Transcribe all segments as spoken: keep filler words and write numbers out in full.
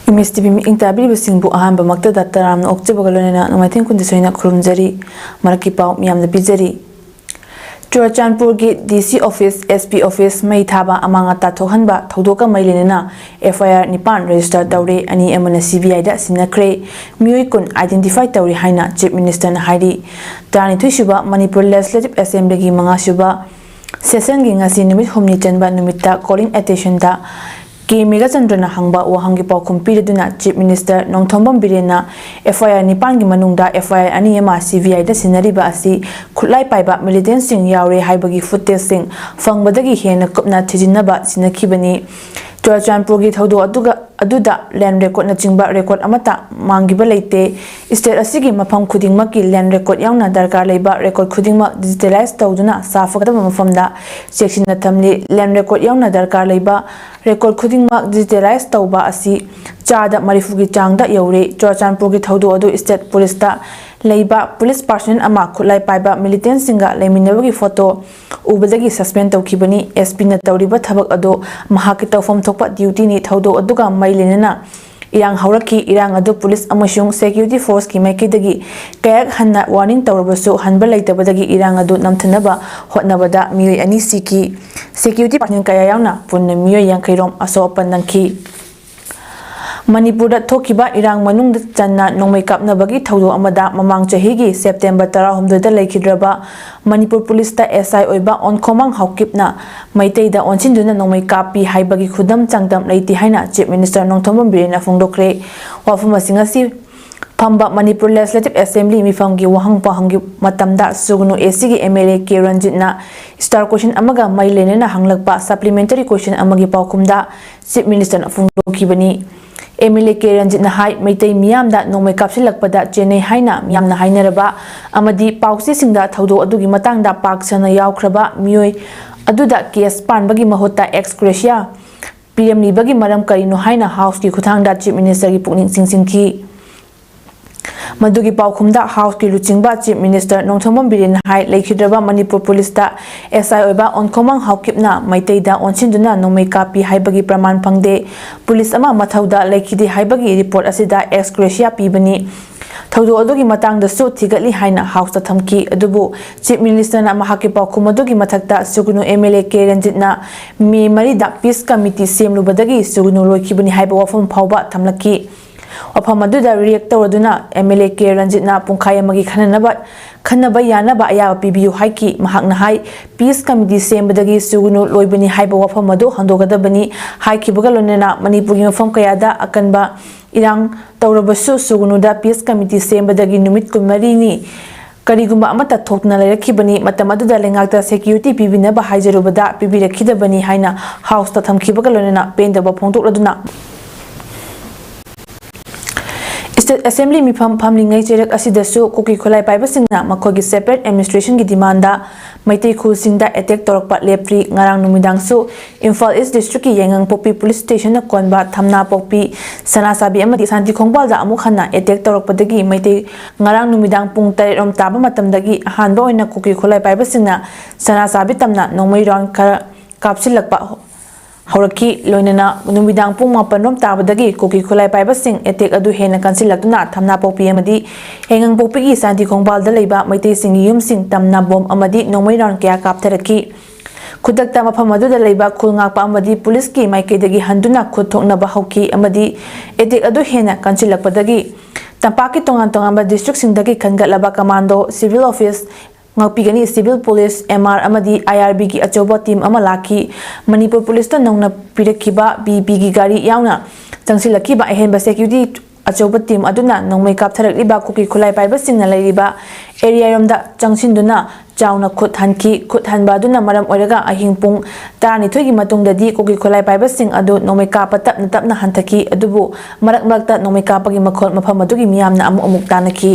Image TV ꯃꯤꯠꯌꯦꯡ ꯇꯥꯕꯤꯔꯤꯕꯁꯤꯡꯕꯨ ꯑꯍꯥꯟꯕꯃꯛꯇꯗ ꯇꯔꯥꯝꯅ ꯑꯣꯛꯆꯕꯒ ꯂꯣꯏꯅꯅ ꯅꯣꯡꯃꯥꯏꯊꯦꯝ ꯈꯨꯟꯗ ꯁꯣꯏꯅ ꯈꯨꯔꯨꯝꯖꯔꯤ꯫ ꯃꯔꯛꯀꯤ ꯄꯥꯎ ꯃꯤꯌꯥꯝꯗ ꯄꯤꯖꯔꯤ꯫ ꯆꯨꯔꯆꯥꯟꯄꯨꯔꯒꯤ ꯗꯤ ꯁꯤ ꯑꯣꯐꯤꯁ, ꯑꯦꯁ ꯄꯤ ꯑꯣꯐꯤꯁ ꯃꯩ ꯊꯥꯕ, ꯑꯃꯥꯡ ꯑꯇꯥ ꯊꯣꯛꯍꯟꯕ ꯊꯧꯗꯣꯛꯀ ꯃꯔꯤ ꯂꯩꯅꯅ ꯑꯦꯐ ꯑꯥꯏ ꯑꯥꯔ ꯅꯤꯄꯥꯟ ꯔꯦꯖꯤꯁꯇꯔ ꯇꯧꯔꯦ, ꯑꯅꯤ ꯑꯃꯅ ꯁꯤ ꯕꯤ ꯑꯥꯏꯗ ꯁꯤꯟꯅꯈ꯭ꯔꯦ꯫ ꯃꯤꯑꯣꯏ ꯀꯨꯟ identify ꯇꯧꯔꯤ ꯍꯥꯏꯅ ꯆꯤꯐ ꯃꯤꯅꯤꯁꯇꯔꯅ ꯍꯥꯏꯔꯤ꯫ ꯇꯔꯥꯅꯤꯊꯣꯏꯁꯨꯕ ꯃꯅꯤꯄꯨꯔ ꯂꯦꯖꯤꯁꯂꯦꯇꯤꯚ ꯑꯦꯁꯦꯝꯕ꯭ꯂꯤꯒꯤ ꯃꯉꯥꯁꯨꯕ ꯁꯦꯁꯟꯒꯤ ꯉꯁꯤ ꯅꯨꯃꯤꯠ ꯍꯨꯝꯅꯤ ꯆꯟꯕ ꯅꯨꯃꯤꯠꯇ calling attentionꯗ ꯀꯦ ꯃꯦꯘꯆꯟꯗ꯭ꯔꯅ ꯍꯪꯕ ꯋꯥꯍꯪꯒꯤ ꯄꯥꯎꯈꯨꯝ ꯄꯤꯔꯗꯨꯅ ꯆꯤꯐ ꯃꯤꯅꯤꯁꯇꯔ ꯅꯣꯡꯊꯣꯝꯕꯝ ꯕꯤꯔꯦꯟꯅ ꯑꯦꯐ ꯑꯥꯏ ꯑꯥꯔ ꯅꯤꯄꯥꯟꯒꯤ ꯃꯅꯨꯡꯗ ꯑꯦꯐ ꯑꯥꯏ ꯑꯥꯔ ꯑꯅꯤ ꯑꯃ ꯁꯤ ꯕꯤ ꯑꯥꯏꯗ ꯁꯤꯟꯅꯔꯤꯕ ꯑꯁꯤ ꯈꯨꯠꯂꯥꯏ ꯄꯥꯏꯕ ꯃꯤꯂꯤꯇꯦꯟꯁꯤꯡ ꯌꯥꯎꯔꯦ ꯍꯥꯏꯕꯒꯤ ꯐꯨꯇꯦꯖꯁꯤꯡ ꯐꯪꯕꯗꯒꯤ ꯍꯦꯟꯅ ꯀꯨꯞꯅ ꯊꯤꯖꯤꯟꯅꯕ ꯁꯤꯟꯅꯈꯤꯕꯅꯤ꯫ ꯆꯨꯔꯆꯥꯟꯄꯨꯔꯒꯤ ꯊꯧꯗꯣꯛ ꯑꯗꯨꯒ, ꯑꯗꯨꯗ ꯂꯦꯟ ꯔꯦꯀꯣꯔꯠꯅꯆꯤꯡꯕ ꯔꯦꯀꯣꯔꯠ ꯑꯃꯠꯇ ꯃꯥꯡꯈꯤꯕ ꯂꯩꯇꯦ꯫ ꯁ꯭ꯇꯦꯠ ꯑꯁꯤꯒꯤ ꯃꯐꯝ ꯈꯨꯗꯤꯡꯃꯛꯀꯤ ꯂꯦꯟ ꯔꯦꯀꯣꯔꯠ ꯌꯥꯎꯅ ꯗꯔꯀꯥꯔ ꯂꯩꯕ ꯔꯦꯀꯣꯔꯠ ꯈꯨꯗꯤꯡꯃꯛ ꯗꯤꯖꯤꯇꯦꯂꯥꯏꯖ ꯇꯧꯗꯨꯅ ꯁꯥꯐꯒꯗꯕ ꯃꯐꯝꯗ ꯆꯦꯛꯁꯤꯟꯅ ꯊꯝꯂꯤ꯫ ꯂꯦꯟ ꯔꯦꯀꯣꯔꯠ ꯌꯥꯎꯅ ꯗꯔꯀꯥꯔ ꯂꯩꯕ ꯔꯦꯀꯣꯔꯠ ꯈꯨꯗꯤꯡꯃꯛ ꯗꯤꯖꯤꯇꯦꯂꯥꯏꯖ ꯇꯧꯕ ꯑꯁꯤ ꯆꯥꯗ ꯃꯔꯤꯐꯨꯒꯤ ꯆꯥꯡꯗ ꯌꯧꯔꯦ꯫ ꯆꯨꯔꯆꯥꯟꯄꯨꯔꯒꯤ ꯊꯧꯗꯣꯛ ꯑꯗꯨ ꯁ꯭ꯇꯦꯠ ꯄꯨꯂꯤꯁꯇ ꯂꯩꯕ ꯄꯨꯂꯤꯁ ꯄꯥꯔꯁꯣꯅꯦꯜ ꯑꯃ ꯈꯨꯠꯂꯥꯏ ꯄꯥꯏꯕ ꯃꯤꯂꯤꯇꯦꯟꯁꯤꯡꯒ ꯂꯩꯃꯤꯟꯅꯕꯒꯤ ꯐꯣꯇꯣ ꯎꯕꯗꯒꯤ ꯁꯁꯄꯦꯟ ꯇꯧꯈꯤꯕꯅꯤ꯫ ꯑꯦꯁ ꯄꯤꯅ ꯇꯧꯔꯤꯕ ꯊꯕꯛ ꯑꯗꯨ ꯃꯍꯥꯛꯀꯤ ꯇꯧꯐꯝ ꯊꯣꯛꯄ ꯗ꯭ꯌꯨꯇꯤꯅꯤ꯫ ꯊꯧꯗꯣꯛ ꯑꯗꯨꯒ ꯃꯔꯤ ꯂꯩꯅꯅ ꯏꯔꯥꯡ ꯍꯧꯔꯛꯈꯤ꯫ ꯏꯔꯥꯡ ꯑꯗꯨ ꯄꯨꯂꯤꯁ ꯑꯃꯁꯨꯡ ꯁꯦꯀ꯭ꯌꯨꯔꯤꯇꯤ ꯐꯣꯔꯁꯀꯤ ꯃꯥꯏꯀꯩꯗꯒꯤ ꯀꯌꯥꯔꯛ ꯍꯟꯅ ꯋꯥꯔꯅꯤꯡ ꯇꯧꯔꯕꯁꯨ ꯍꯟꯕ ꯂꯩꯇꯕꯗꯒꯤ ꯏꯔꯥꯡ ꯑꯗꯨ ꯅꯝꯊꯅꯕ ꯍꯣꯠꯅꯕꯗ ꯃꯤꯑꯣꯏ ꯑꯅꯤ ꯁꯤꯈꯤ꯫ ꯁꯦꯀ꯭ꯌꯨꯔꯤꯇꯤ ꯄꯥꯔꯁꯟ ꯀꯌꯥ ꯌꯥꯎꯅ ꯄꯨꯟꯅ ꯃꯤꯑꯣꯏ ꯌꯥꯡꯈꯩ ꯔꯣꯝ ꯑꯁꯣꯛ ꯑꯄꯟ ꯅꯪꯈꯤ꯫ ꯃꯅꯤꯄꯨꯔꯗ ꯊꯣꯛꯈꯤꯕ ꯏꯔꯥꯡ ꯃꯅꯨꯡꯗ ꯆꯟꯅ ꯅꯣꯡꯃꯩ ꯀꯥꯞꯅꯕꯒꯤ ꯊꯧꯗꯣꯛ ꯑꯃꯗ ꯃꯃꯥꯡ ꯆꯍꯤꯒꯤ ꯁꯦꯞꯇꯦꯝꯕꯔ ꯇꯔꯥꯍꯨꯝꯗꯣꯏꯗ ꯂꯩꯈꯤꯗ꯭ꯔꯕ ꯃꯅꯤꯄꯨꯔ ꯄꯨꯂꯤꯁꯇ ꯑꯦꯁ ꯑꯥꯏ ꯑꯣꯏꯕ ꯑꯣꯟꯈꯣꯃꯥꯡ ꯍꯥꯎꯀꯤꯞꯅ ꯃꯩꯇꯩꯗ ꯑꯣꯟꯁꯤꯟꯗꯨꯅ ꯅꯣꯡꯃꯩ ꯀꯥꯞꯄꯤ ꯍꯥꯏꯕꯒꯤ ꯈꯨꯗꯝ ꯆꯥꯡꯗꯝ ꯂꯩꯇꯦ ꯍꯥꯏꯅ ꯆꯤꯐ ꯃꯤꯅꯤꯁꯇꯔ ꯅꯣꯡꯊꯣꯝꯕꯝ ꯕꯤꯔꯦꯟꯅ ꯐꯣꯡꯗꯣꯛꯈ꯭ꯔꯦ꯫ ꯋꯥꯐꯝ ꯑꯁꯤ ꯉꯁꯤ ꯐꯝꯕ ꯃꯅꯤꯄꯨꯔ ꯂꯦꯖꯤꯁꯂꯦꯇꯤꯚ ꯑꯦꯁꯦꯝꯕ꯭ꯂꯤ ꯃꯤꯐꯝꯒꯤ ꯋꯥꯍꯪ ꯄꯥꯎꯍꯪꯒꯤ ꯃꯇꯝꯗ ꯁꯨꯒꯅꯨ ꯑꯦ ꯁꯤꯒꯤ ꯑꯦꯝ ꯑꯦꯜ ꯑꯦ ꯀꯦ ꯔꯟꯖꯤꯠꯅ ꯁ꯭ꯇꯥꯔ ꯀꯣꯏꯁꯟ ꯑꯃꯒ ꯃꯔꯤ ꯂꯩꯅꯅ ꯍꯪꯂꯛꯄ ꯁꯄ꯭ꯂꯤꯃꯦꯟꯇꯔꯤ ꯀꯣꯏꯁꯟ ꯑꯃꯒꯤ ꯄꯥꯎꯈꯨꯝꯗ ꯆꯤꯐ ꯃꯤꯅꯤꯁꯇꯔꯅ ꯐꯣꯡꯗꯣꯛꯈꯤꯕꯅꯤ꯫ ꯑꯦꯝ ꯑꯦꯜ ꯑꯦ ꯀꯦ ꯔꯟꯖꯤꯠꯅ ꯍꯥꯏ, ꯃꯩꯇꯩ ꯃꯤꯌꯥꯝꯗ ꯅꯣꯡꯃꯩ ꯀꯥꯞꯁꯤꯜꯂꯛꯄꯗ ꯆꯦꯟꯅꯩ ꯍꯥꯏꯅ ꯃꯤꯌꯥꯝꯅ ꯍꯥꯏꯅꯔꯕ ꯑꯃꯗꯤ ꯄꯥꯎꯆꯦꯁꯤꯡꯗ ꯊꯧꯗꯣꯛ ꯑꯗꯨꯒꯤ ꯃꯇꯥꯡꯗ ꯄꯥꯛ ꯁꯟꯅ ꯌꯥꯎꯈ꯭ꯔꯕ ꯃꯤꯑꯣꯏ ꯑꯗꯨꯗ ꯀꯦꯁ ꯄꯥꯟꯕꯒꯤ ꯃꯍꯨꯠꯇ ꯑꯦꯛꯁ ꯒ꯭ꯔꯦꯁꯤꯌꯥ ꯄꯤꯔꯝꯂꯤꯕꯒꯤ ꯃꯔꯝ ꯀꯔꯤꯅꯣ ꯍꯥꯏꯅ ꯍꯥꯎꯁꯀꯤ ꯈꯨꯠꯊꯥꯡꯗ ꯆꯤꯐ ꯃꯤꯅꯤꯁꯇꯔꯒꯤ ꯄꯨꯛꯅꯤꯡ ꯆꯤꯡꯁꯤꯟꯈꯤ꯫ ꯃꯗꯨꯒꯤ ꯄꯥꯎꯈꯨꯝꯗ ꯍꯥꯎꯁꯀꯤ ꯂꯨꯆꯤꯡꯕ ꯆꯤꯐ ꯃꯤꯅꯤꯁꯇꯔ ꯅꯣꯡꯊꯣꯝꯕꯝ ꯕꯤꯔꯦꯟꯅ ꯍꯥꯏ, ꯂꯩꯈꯤꯗ꯭ꯔꯕ ꯃꯅꯤꯄꯨꯔ ꯄꯨꯂꯤꯁꯇ ꯑꯦꯁ ꯑꯥꯏ ꯑꯣꯏꯕ ꯑꯣꯟꯈꯣꯃꯪ ꯍꯥꯎꯀꯤꯞꯅ ꯃꯩꯇꯩꯗ ꯑꯣꯟꯁꯤꯟꯗꯨꯅ ꯅꯣꯡꯃꯩ ꯀꯥꯞꯄꯤ ꯍꯥꯏꯕꯒꯤ ꯄ꯭ꯔꯃꯥꯟ ꯐꯪꯗꯦ꯫ ꯄꯨꯂꯤꯁ ꯑꯃ ꯃꯊꯧꯗ ꯂꯩꯈꯤꯗꯦ ꯍꯥꯏꯕꯒꯤ ꯔꯤꯄꯣꯔꯠ ꯑꯁꯤꯗ ꯑꯦꯛꯁ ꯒ꯭ꯔꯦꯁꯤꯌꯥ ꯄꯤꯕꯅꯤ꯫ ꯊꯧꯗꯣꯛ ꯑꯗꯨꯒꯤ ꯃꯇꯥꯡꯗꯁꯨ ꯊꯤꯒꯠꯂꯤ ꯍꯥꯏꯅ ꯍꯥꯎꯁꯇ ꯊꯝꯈꯤ꯫ ꯑꯗꯨꯕꯨ ꯆꯤꯐ ꯃꯤꯅꯤꯁꯇꯔꯅ ꯃꯍꯥꯛꯀꯤ ꯄꯥꯎꯈꯨꯝ ꯑꯗꯨꯒꯤ ꯃꯊꯛꯇ ꯁꯨꯒꯅꯨ ꯑꯦꯝ ꯑꯦꯜ ꯑꯦ ꯀꯦ ꯔꯟꯖꯤꯠꯅ ꯃꯦ ꯃꯔꯤꯗ ꯄꯤꯁ ꯀꯃꯤꯇꯤ ꯁꯦꯝꯂꯨꯕꯗꯒꯤ ꯁꯨꯒꯅꯨ ꯂꯣꯏꯈꯤꯕꯅꯤ ꯍꯥꯏꯕ ꯋꯥꯐꯝ ꯐꯥꯎꯕ ꯊꯝꯂꯛꯈꯤ꯫ ꯋꯥꯐꯝ ꯑꯗꯨꯗ ꯔꯤꯌꯦꯛ ꯇꯧꯔꯗꯨꯅ ꯑꯦꯝ ꯑꯦꯜ ꯑꯦ ꯀꯦ ꯔꯟꯖꯤꯠꯅ ꯄꯨꯡꯈꯥꯏ ꯑꯃꯒꯤ ꯈꯟꯅꯅꯕ, ꯈꯟꯅꯕ ꯌꯥꯅꯕ ꯑꯌꯥꯕ ꯄꯤꯕꯤꯌꯨ ꯍꯥꯏꯈꯤ꯫ ꯃꯍꯥꯛꯅ ꯍꯥꯏ, ꯄꯤꯁ ꯀꯃꯤꯇꯤ ꯁꯦꯝꯕꯗꯒꯤ ꯁꯨꯒꯅꯨ ꯂꯣꯏꯕꯅꯤ ꯍꯥꯏꯕ ꯋꯥꯐꯝ ꯑꯗꯨ ꯍꯟꯗꯣꯛꯀꯗꯕꯅꯤ ꯍꯥꯏꯈꯤꯕꯒ ꯂꯣꯏꯅꯅ ꯃꯅꯤꯄꯨꯔꯒꯤ ꯃꯐꯝ ꯀꯌꯥꯗ ꯑꯀꯟꯕ ꯏꯔꯥꯡ ꯇꯧꯔꯕꯁꯨ ꯁꯨꯒꯅꯨꯗ ꯄꯤꯁ ꯀꯃꯤꯇꯤ ꯁꯦꯝꯕꯗꯒꯤ ꯅꯨꯃꯤꯠ ꯀꯨꯟꯃꯔꯤꯅꯤ ꯀꯔꯤꯒꯨꯝꯕ ꯑꯃꯠꯇ ꯊꯣꯛꯇꯅ ꯂꯩꯔꯛꯈꯤꯕꯅꯤ꯫ ꯃꯇꯝ ꯑꯗꯨꯗ ꯂꯩꯉꯥꯛꯇ ꯁꯦꯀ꯭ꯌꯨꯔꯤꯇꯤ ꯄꯤꯕꯤꯅꯕ ꯍꯥꯏꯖꯔꯨꯕꯗ ꯄꯤꯕꯤꯔꯛꯈꯤꯗꯕꯅꯤ ꯍꯥꯏꯅ ꯍꯥꯎꯁꯇ ꯊꯝꯈꯤꯕꯒ ꯂꯣꯏꯅꯅ ꯄꯦꯟꯗꯕ ꯐꯣꯡꯗꯣꯛꯂꯗꯨꯅ ꯏꯁꯇꯦꯠ ꯑꯦꯁꯦꯝꯕ꯭ꯂꯤ ꯃꯤꯐꯝ ꯐꯝꯂꯤꯉꯩ ꯆꯩꯔꯛ ꯑꯁꯤꯗꯁꯨ ꯀꯨꯀꯤ ꯈꯨꯠꯂꯥꯏ ꯄꯥꯏꯕꯁꯤꯡꯅ ꯃꯈꯣꯏꯒꯤ ꯁꯦꯄꯔꯦꯠ ꯑꯦꯗꯃꯤꯅꯤꯁꯇ꯭ꯔꯦꯁꯟꯒꯤ ꯗꯤꯃꯥꯟꯗ ꯃꯩꯇꯩ ꯈꯨꯜꯁꯤꯡꯗ ꯑꯦꯇꯦꯛ ꯇꯧꯔꯛꯄ ꯂꯦꯞꯇ꯭ꯔꯤ꯫ ꯉꯔꯥꯡ ꯅꯨꯃꯤꯗꯥꯡꯁꯨ ꯏꯝꯐꯥꯜ ꯏꯁ ꯗꯤꯁꯇ꯭ꯔꯤꯛꯀꯤ ꯌꯥꯏꯉꯪꯄꯣꯛꯄꯤ ꯄꯨꯂꯤꯁ ꯁ꯭ꯇꯦꯁꯟꯅ ꯀꯣꯟꯕ ꯊꯝꯅꯥꯄꯣꯛꯄꯤ, ꯁꯅꯥꯁꯥꯕꯤ ꯑꯃꯗꯤ ꯁꯥꯟꯇꯤ ꯈꯣꯡꯕꯥꯜꯗ ꯑꯃꯨꯛ ꯍꯟꯅ ꯑꯦꯇꯦꯛ ꯇꯧꯔꯛꯄꯗꯒꯤ ꯃꯩꯇꯩ ꯉꯔꯥꯡ ꯅꯨꯃꯤꯗꯥꯡ ꯄꯨꯡ ꯇꯔꯦꯠ ꯔꯣꯝ ꯇꯥꯕ ꯃꯇꯝꯗꯒꯤ ꯑꯍꯥꯟꯕ ꯑꯣꯏꯅ ꯀꯨꯀꯤ ꯈꯨꯠꯂꯥꯏ ꯄꯥꯏꯕꯁꯤꯡꯅ ꯁꯅꯥꯁꯥꯕꯤ ꯇꯝꯅ ꯅꯣꯡꯃꯩ ꯔꯥꯎꯟ ꯈꯔ ꯀꯥꯞꯁꯤꯜꯂꯛꯄ ꯍꯧꯔꯛꯈꯤ꯫ ꯂꯣꯏꯅꯅ ꯅꯨꯃꯤꯗꯥꯡ ꯄꯨꯡ ꯃꯥꯄꯟ ꯔꯣꯝ ꯇꯥꯕꯗꯒꯤ ꯀꯨꯀꯤ ꯈꯨꯠꯂꯥꯏ ꯄꯥꯏꯕꯁꯤꯡ ꯑꯦꯇꯦꯛ ꯑꯗꯨ ꯍꯦꯟꯅ ꯀꯟꯁꯤꯜꯂꯛꯇꯨꯅ ꯊꯝꯅꯥꯄꯣꯛꯄꯤ ꯑꯃꯗꯤ ꯌꯥꯏꯉꯪꯄꯣꯛꯄꯤꯒꯤ ꯁꯥꯟꯇꯤ ꯈꯣꯡꯕꯥꯜꯗ ꯂꯩꯕ ꯃꯩꯇꯩꯁꯤꯡꯒꯤ ꯌꯨꯝꯁꯤꯡ ꯇꯝꯅ ꯕꯣꯝ ꯑꯃꯗꯤ ꯅꯣꯡꯃꯩ ꯔꯥꯎꯟ ꯀꯌꯥ ꯀꯥꯞꯊꯔꯛꯈꯤ꯫ ꯈꯨꯗꯛꯇ ꯃꯐꯝ ꯑꯗꯨꯗ ꯂꯩꯕ ꯈꯨꯜ ꯉꯥꯛꯄ ꯑꯃꯗꯤ ꯄꯨꯂꯤꯁꯀꯤ ꯃꯥꯏꯀꯩꯗꯒꯤ ꯍꯟꯗꯨꯅ ꯈꯨꯠ ꯊꯣꯛꯅꯕ ꯍꯧꯈꯤ ꯑꯃꯗꯤ ꯑꯦꯇꯦꯛ ꯑꯗꯨ ꯍꯦꯟꯅ ꯀꯟꯁꯤꯜꯂꯛꯄꯗꯒꯤ ꯇꯝꯄꯥꯛꯀꯤ ꯇꯣꯉꯥꯟ ꯇꯣꯉꯥꯟꯕ ꯗꯤꯁꯇ꯭ꯔꯤꯛꯁꯤꯡꯗꯒꯤ ꯈꯟꯒꯠꯂꯕ ꯀꯃꯥꯟꯗꯣ, ꯁꯤꯚꯤꯜ ꯑꯣꯐꯤꯁ, ꯉꯥꯛꯄꯤꯒꯅꯤ, ꯁꯤꯚꯤꯜ ꯄꯨꯂꯤꯁ, ꯑꯦꯝ ꯑꯥꯔ ꯑꯃꯗꯤ ꯑꯥꯏ ꯑꯥꯔ ꯕꯤꯒꯤ ꯑꯆꯧꯕ ꯇꯤꯝ ꯑꯃ ꯂꯥꯛꯈꯤ꯫ ꯃꯅꯤꯄꯨꯔ ꯄꯨꯂꯤꯁꯇ ꯅꯧꯅ ꯄꯤꯔꯛꯈꯤꯕ ꯕꯤ ꯄꯤꯒꯤ ꯒꯥꯔꯤ ꯌꯥꯎꯅ ꯆꯪꯁꯤꯜꯂꯛꯈꯤꯕ ꯑꯍꯦꯟꯕ ꯁꯦꯀ꯭ꯌꯨꯔꯤꯇꯤ ꯑꯆꯧꯕ ꯇꯤꯝ ꯑꯗꯨꯅ ꯅꯣꯡꯃꯩ ꯀꯥꯞꯊꯔꯛꯂꯤꯕ ꯀꯨꯀꯤ ꯈꯨꯠꯂꯥꯏ ꯄꯥꯏꯕꯁꯤꯡꯅ ꯂꯩꯔꯤꯕ ꯑꯦꯔꯤꯌꯥꯔꯣꯝꯗ ꯆꯪꯁꯤꯟꯗꯨꯅ ꯆꯥꯎꯅ ꯈꯨꯠ ꯍꯟꯈꯤ꯫ ꯈꯨꯠ ꯍꯟꯕ ꯑꯗꯨꯅ ꯃꯔꯝ ꯑꯣꯏꯔꯒ ꯑꯍꯤꯡ ꯄꯨꯡ ꯇꯔꯥꯅꯤꯊꯣꯏꯒꯤ ꯃꯇꯨꯡꯗꯗꯤ ꯀꯨꯀꯤ ꯈꯨꯠꯂꯥꯏ ꯄꯥꯏꯕꯁꯤꯡ ꯑꯗꯨ ꯅꯣꯡꯃꯩ ꯀꯥꯞꯄ ꯇꯞꯅ ꯇꯞꯅ ꯍꯟꯊꯈꯤ꯫ ꯑꯗꯨꯕꯨ ꯃꯔꯛ ꯃꯔꯛꯇ ꯅꯣꯡꯃꯩ ꯀꯥꯞꯄꯒꯤ ꯃꯈꯣꯜ ꯃꯐꯝ ꯑꯗꯨꯒꯤ ꯃꯤꯌꯥꯝꯅ ꯑꯃꯨꯛ ꯑꯃꯨꯛ ꯇꯥꯅꯈꯤ꯫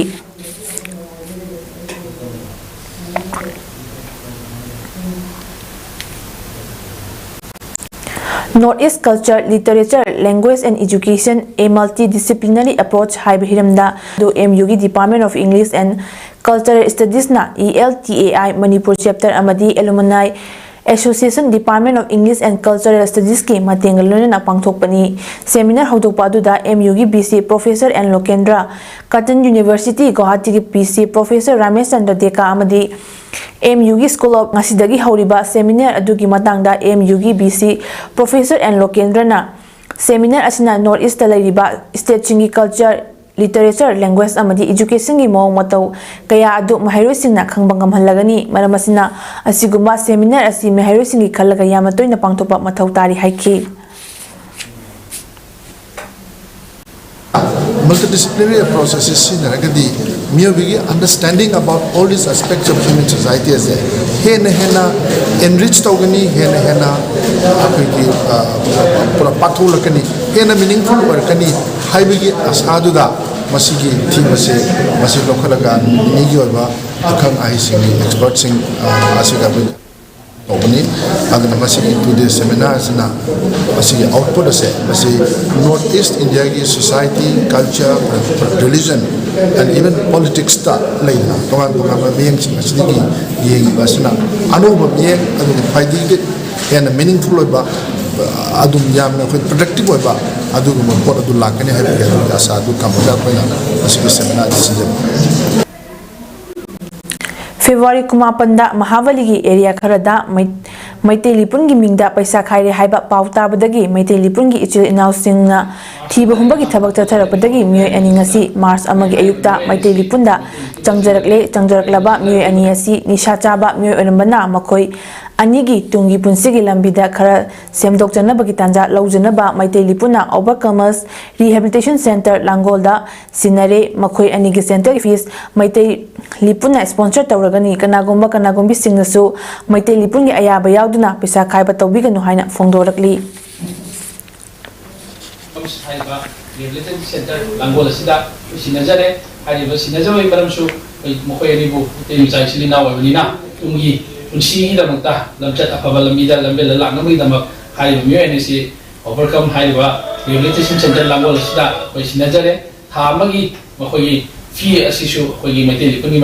North East Culture, Literature, Language and Education, A Multidisciplinary Approach ꯍꯥꯏꯕ ꯍꯤꯔꯝꯗ ꯑꯗꯨ M U ꯒꯤ Department of English and Cultural Studies ꯅ, E L T A I Manipur Chapter ꯑꯃꯗꯤ Alumni Association, Department of English and Cultural Studies ꯀꯤ ꯃꯇꯦꯡꯒ ꯂꯣꯏꯅꯅ ꯄꯥꯡꯊꯣꯛꯄꯅꯤ꯫ Seminar ꯍꯧꯗꯣꯛꯄ ꯑꯗꯨꯗ M U ꯒꯤ V C Professor N Lokendra, Cotton University Guwahati ꯒꯤ V C Professor Ramesh Chandra Deka ꯑꯃꯗꯤ M U ꯒꯤ School of ꯉꯁꯤꯗꯒꯤ ꯍꯧꯔꯤꯕ seminar ꯑꯗꯨꯒꯤ ꯃꯇꯥꯡꯗ M U ꯒꯤ V C Professor N Lokendra ꯅ, seminar ꯑꯁꯤꯅ North East ꯇ ꯂꯩꯔꯤꯕ state ꯁꯤꯡꯒꯤ culture, literature, language ꯑꯃꯗꯤ education ꯒꯤ ꯃꯑꯣꯡ ꯃꯇꯧ ꯀꯌꯥ ꯑꯗꯨ ꯃꯍꯩꯔꯣꯏꯁꯤꯡꯅ ꯈꯪꯕ ꯉꯝꯍꯜꯂꯒꯅꯤ꯫ ꯃꯔꯝ ꯑꯁꯤꯅ, ꯑꯁꯤꯒꯨꯝꯕ seminar ꯑꯁꯤ ꯃꯍꯩꯔꯣꯏꯁꯤꯡꯒꯤ ꯈꯜꯂꯒ ꯌꯥꯝꯅ ꯇꯣꯏꯅ ꯄꯥꯡꯊꯣꯛꯄ ꯃꯊꯧ ꯇꯥꯔꯤ ꯍꯥꯏꯈꯤ꯫ Multidisciplinary approach ꯑꯁꯤ ꯁꯤꯖꯤꯟꯅꯔꯒꯗꯤ ꯃꯤꯑꯣꯏꯕꯒꯤ understanding about all these aspects of human society ꯑꯁꯦ ꯍꯦꯟꯅ ꯍꯦꯟꯅ enrich ꯇꯧꯒꯅꯤ, ꯍꯦꯟꯅ ꯍꯦꯟꯅ ꯑꯩꯈꯣꯏꯒꯤ ꯄꯨꯔꯥ ꯄꯥꯛꯊꯣꯛꯂꯛꯀꯅꯤ, ꯍꯦꯟꯅ meaningful ꯑꯣꯏꯔꯛꯀꯅꯤ ꯍꯥꯏꯕꯒꯤ ꯑꯁꯥꯗꯨꯗ ꯃꯁꯤꯒꯤ theme ꯑꯁꯦ ꯃꯁꯤ ꯂꯧꯈꯠꯂꯒ ꯅꯨꯃꯤꯠ ꯅꯤꯅꯤꯒꯤ ꯑꯣꯏꯕ ꯑꯈꯪ ꯑꯍꯩꯁꯤꯡꯒꯤ expertꯁꯤꯡ ꯑꯁꯤꯒ ꯑꯩꯈꯣꯏ ꯇꯧꯕꯅꯤ꯫ ꯑꯗꯨꯅ ꯃꯁꯤꯒꯤ two day seminar ꯑꯁꯤꯅ ꯃꯁꯤꯒꯤ output ꯑꯁꯦ ꯃꯁꯤ North East Indiaꯒꯤ society, culture, religion and even politicsꯇ ꯂꯩꯗꯅ ꯇꯣꯉꯥꯟ ꯇꯣꯉꯥꯟꯕ ꯃꯤꯠꯌꯦꯡꯁꯤꯡ ꯑꯁꯤꯗꯒꯤ ꯌꯦꯡꯉꯤꯕ ꯑꯁꯤꯅ ꯑꯅꯧꯕ ꯃꯤꯠꯌꯦꯡ ꯑꯗꯨꯒ ꯈ꯭ꯋꯥꯏꯗꯒꯤ ꯍꯦꯟꯅ meaningful ꯑꯣꯏꯕ ꯑꯗꯨꯝ ꯌꯥꯝꯅ ꯑꯩꯈꯣꯏ productive ꯑꯣꯏꯕ ꯑꯗꯨꯒꯨꯝꯕ ꯄꯣꯠ ꯑꯗꯨ ꯂꯥꯛꯀꯅꯤ ꯍꯥꯏꯕꯒꯤ ꯑꯗꯨꯒꯤ ꯑꯁꯥ ꯑꯗꯨ ꯊꯝꯃꯒ ꯑꯩꯈꯣꯏꯅ ꯃꯁꯤꯒꯤ seminarꯁꯤ ꯁꯤꯟꯖꯕꯅꯤ꯫ February ꯀꯨꯟꯃꯥꯄꯟꯗ ꯃꯍꯥꯕꯂꯤꯒꯤ area ꯈꯔꯗ ꯃꯩ-, ꯃꯩꯇꯩ ꯂꯤꯄꯨꯟꯒꯤ ꯃꯤꯡꯗ ꯄꯩꯁꯥ ꯈꯥꯏꯔꯦ ꯍꯥꯏꯕ ꯄꯥꯎ ꯇꯥꯕꯗꯒꯤ ꯃꯩꯇꯩ ꯂꯤꯄꯨꯟꯒꯤ ꯏꯆꯤꯜ ꯏꯅꯥꯎꯁꯤꯡꯅ ꯊꯤꯕ ꯍꯨꯝꯕꯒꯤ ꯊꯕꯛ ꯆꯠꯊꯔꯛꯄꯗꯒꯤ ꯃꯤꯑꯣꯏ ꯑꯅꯤ ꯉꯁꯤ March ꯑꯃꯒꯤ ꯑꯌꯨꯛꯇ ꯃꯩꯇꯩ ꯂꯤꯄꯨꯟꯗ ꯆꯪꯖꯔꯛꯂꯦ꯫ ꯆꯪꯖꯔꯛꯂꯕ ꯃꯤꯑꯣꯏ ꯑꯅꯤ ꯑꯁꯤ ꯅꯤꯁꯥ ꯆꯥꯕ ꯃꯤꯑꯣꯏ ꯑꯣꯏꯔꯝꯕꯅ ꯃꯈꯣꯏ ꯑꯅꯤꯒꯤ ꯇꯨꯡꯒꯤ ꯄꯨꯟꯁꯤꯒꯤ ꯂꯝꯕꯤꯗ ꯈꯔ ꯁꯦꯝꯗꯣꯛꯆꯅꯕꯒꯤ ꯇꯥꯟꯖꯥ ꯂꯧꯖꯅꯕ ꯃꯩꯇꯩ ꯂꯤꯄꯨꯟꯅ Overcomers Rehabilitation Centre ꯂꯥꯡꯒꯣꯜꯗ ꯁꯤꯟꯅꯔꯦ꯫ ꯃꯈꯣꯏ ꯑꯅꯤꯒꯤ centreꯒꯤ fees ꯃꯩꯇꯩ ꯂꯤꯄꯨꯟꯅ sponsor ꯇꯧꯔꯒꯅꯤ꯫ ꯀꯅꯥꯒꯨꯝꯕ ꯀꯅꯥꯒꯨꯝꯕꯤꯁꯤꯡꯅꯁꯨ ꯃꯩꯇꯩ ꯂꯤꯄꯨꯟꯒꯤ ꯑꯌꯥꯕ ꯌꯥꯎꯗꯨꯅ ꯄꯩꯁꯥ ꯈꯥꯏꯕ ꯇꯧꯕꯤꯒꯅꯨ ꯍꯥꯏꯅ ꯐꯣꯡꯗꯣꯔꯛꯂꯤ꯫ ꯍꯥꯏꯔꯤꯕ rehabilitation centre ꯂꯥꯡꯒꯣꯜ ꯑꯁꯤꯗ ꯑꯩꯈꯣꯏ ꯁꯤꯟꯅꯖꯔꯦ꯫ ꯍꯥꯏꯔꯤꯕ ꯁꯤꯟꯅꯖꯕꯒꯤ ꯃꯔꯝꯁꯨ ꯑꯩꯈꯣꯏ ꯃꯈꯣꯏ ꯑꯅꯤꯕꯨ ꯃꯩꯇꯩ ꯃꯆꯥ ꯏꯆꯤꯜ ꯏꯅꯥꯎ ꯑꯣꯏꯕꯅꯤꯅ ꯇꯨꯡꯒꯤ ꯄꯨꯟꯁꯤꯒꯤꯗꯃꯛꯇ ꯂꯝꯆꯠ ꯑꯐꯕ ꯂꯝꯕꯤꯗ ꯂꯝꯕꯦꯜꯗ ꯂꯥꯛꯅꯕꯒꯤꯗꯃꯛ ꯍꯥꯏꯔꯤꯕ ꯃꯤꯑꯣꯏ ꯑꯅꯤꯁꯤ ꯑꯣꯚꯔꯀꯝ ꯍꯥꯏꯔꯤꯕ ꯔꯤꯍꯦꯕꯤꯂꯤꯇꯦꯁꯟ ꯁꯦꯟꯇꯔ ꯂꯥꯡꯒꯣꯜ ꯑꯁꯤꯗ ꯑꯩꯈꯣꯏ ꯁꯤꯟꯅꯖꯔꯦ꯫ ꯊꯥ ꯑꯃꯒꯤ ꯃꯈꯣꯏꯒꯤ ꯐꯤ ꯑꯁꯤꯁꯨ ꯑꯩꯈꯣꯏꯒꯤ ꯃꯩꯇꯩ ꯂꯤꯛꯄꯒꯤ